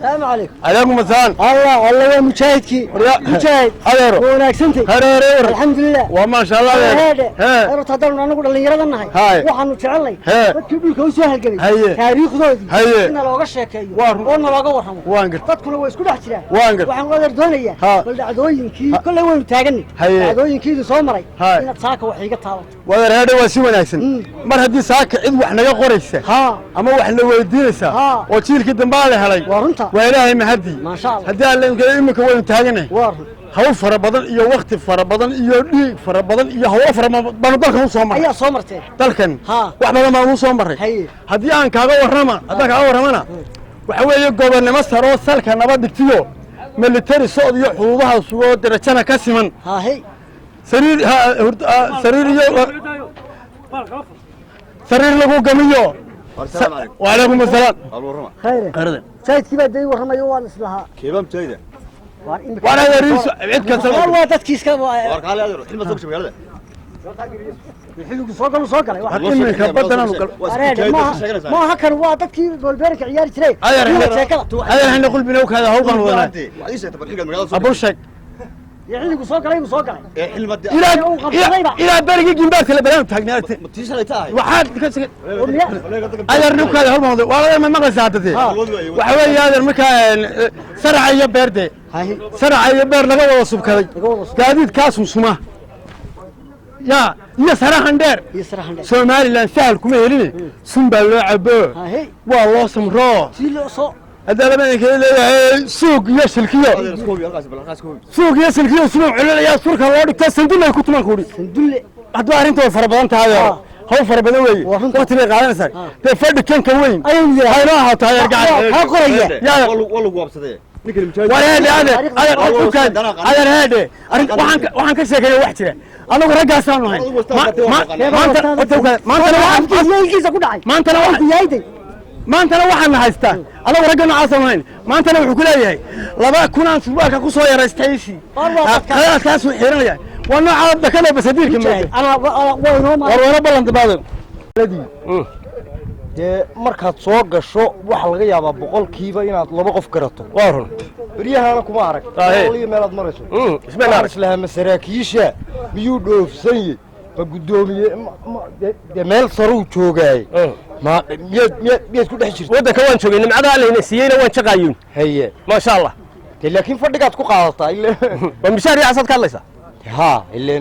Salaamu calaykum. Calaykum asalaam. Allah Allah, waa mujaahidkii, mujaahid. Adeero. Waa wanaagsantay. Hareere war. Alxamdulilah. Waa maasha Allah, adeero. Heedhe. Hee. Horta haddaanu anagu dhallinyarada nahay, Haye. waxaanu jecelnay Hee. dadkii dhulka u soo halgamay Haye. taariikhdoodii Haye. in nalooga sheekeeyo Waa run. oo nalooga warramo. Waan gartay. Dadkuna way isku dhex jiraan. Waan gartay. Waxaan adeer doonayaa Ha. bal dhacdooyinkii kolley waynu taaganay, Haye. dhacdooyinkii idin soo maray Haye. inaad saaka wax iiga taabato. Wadeer, heedhe, waa si wanaagsan. Mar haddii saaka cid wax naga qoraysa ama wax la weydiinaysa oo jiilkii dambaa la helay, Waa runta. waa Ilaahay mahadii. Maasha Allah. Haddii alle iminka waynu taaganahay. Waa run. Hawl fara badan iyo wakti fara badan iyo dhiig fara badan iyo hawlo fara badan baanu dalkan u soo marray. Ayaa soo marteen. Dalkan wax badan baanu u soo marray. Haddii aan kaaga warrama, haddaan kaaga warramana, waxa weeye gobonnimo saroo salka nabad dhigtiyo, military socod iyo xuduudaha sugoo darajana ka siman, sariir sariir iyo sariir lagu gamiyo. Wacalaykum asalaam. Khayre. Qarada. Mujaahidkii baa day warramayo, waan islahaa. Keebaa mujaahida? Waan imika. Waan adeer, cid kasta. Waa dadkii iska War kaale adeer, xilma soo gashay magaalada. Xilligu soo galu soo galay. Iminka badanaanu gal. Areedhe, maaha maaha, kan waa dadkii boolbeeranka ciyaari jiray. Adeer, Kuwa sheekada adeer, hana qulbina u kaada, hawl baan wadanaa. Waxaad ii sheegtay bal xilligaad magaalada soo Abuu, sheeg. Iyo xilligu soo galay buu soo galay. ee xilma Ilaa Uu qabsadayba. Ilaa berigii gimbaarka la balaanu taagnaa. Ma tii shalay tahay? Waxaad ka Oo miya adeer nukaada, hawl baan wadanaa. Waa adeer, ma maqlaysaa hadda dee? Waxa weeye adeer, markaa saraca iyo beerde, saraca iyo beer laga wada subkaday, Laga wada subkaday. Gaadiidkaa sumsuma yaa iyo sarahan dheer. Iyo sarahan dheer. Somaliland sahal kuma heline, sun baa loo cabo, waa loo samroo. Sii loo soo Haddaa laba inkala leeyahay, suug iyo silkiyo, Adeer, iska hubi halkaas, bal halkaas ka hubi. Suug iyo silkiyo sunuu celinayaa, surka loo dhigto, sandulle ku tuman kuhi. Sandulle. Haddaba arrinta way fara badan tahay oo hawl fara badan weeye. Waa runta. Waqti bay qaadanaysaa dee. Fadhi kanka weyn Ayuu yidhaa. haynoo ahaato adeer gacan. Kaa qoraya. Yaa. Waa lagu waabsadee ninkani mujaahid. War heedhe, adeer, adeer, qofkaan adeer, heedhe, arrin waxaan ka sheekeeya wax jira. Anagu raggaasaanu nahay. Maanta maantana waxaan Afkiisa ku dhacay. Maantana waxaan Yayday. Maantana waxaan haystaa anagu ragga noocaasaan hayn. Maantana wuxuu ku leeyahay 2000-aan surwaalka ku soo yaraystay ishii. War waa dadka. Qadaadkaasuu xiranaya, waa nooca dakada basadiirka Mujaahid mooda. Anaa waa inoo War wayna ballan dambaadeen. Dee markaad soo gasho waxaa laga yaabaa 100% inaad laba qof garato. Waa run. Beryahana kuma arag. Iyo meelaad marayso. Isma waxaan islahaa ma saraakiisha miyuu dhoofsan ye, ma guddoomiye, dee meel saruu joogaaye, ma miyaad ku dhex jirta? Waddanka waan joogay, nimcada Allayna siiyeyna waan jaqaayuun. Haye. Maasha Allah. Dee laakiin fadhigaad ku qaadataa ile. Waa mishaar iyo casaad ka hadlaysaa. Ha, ileen.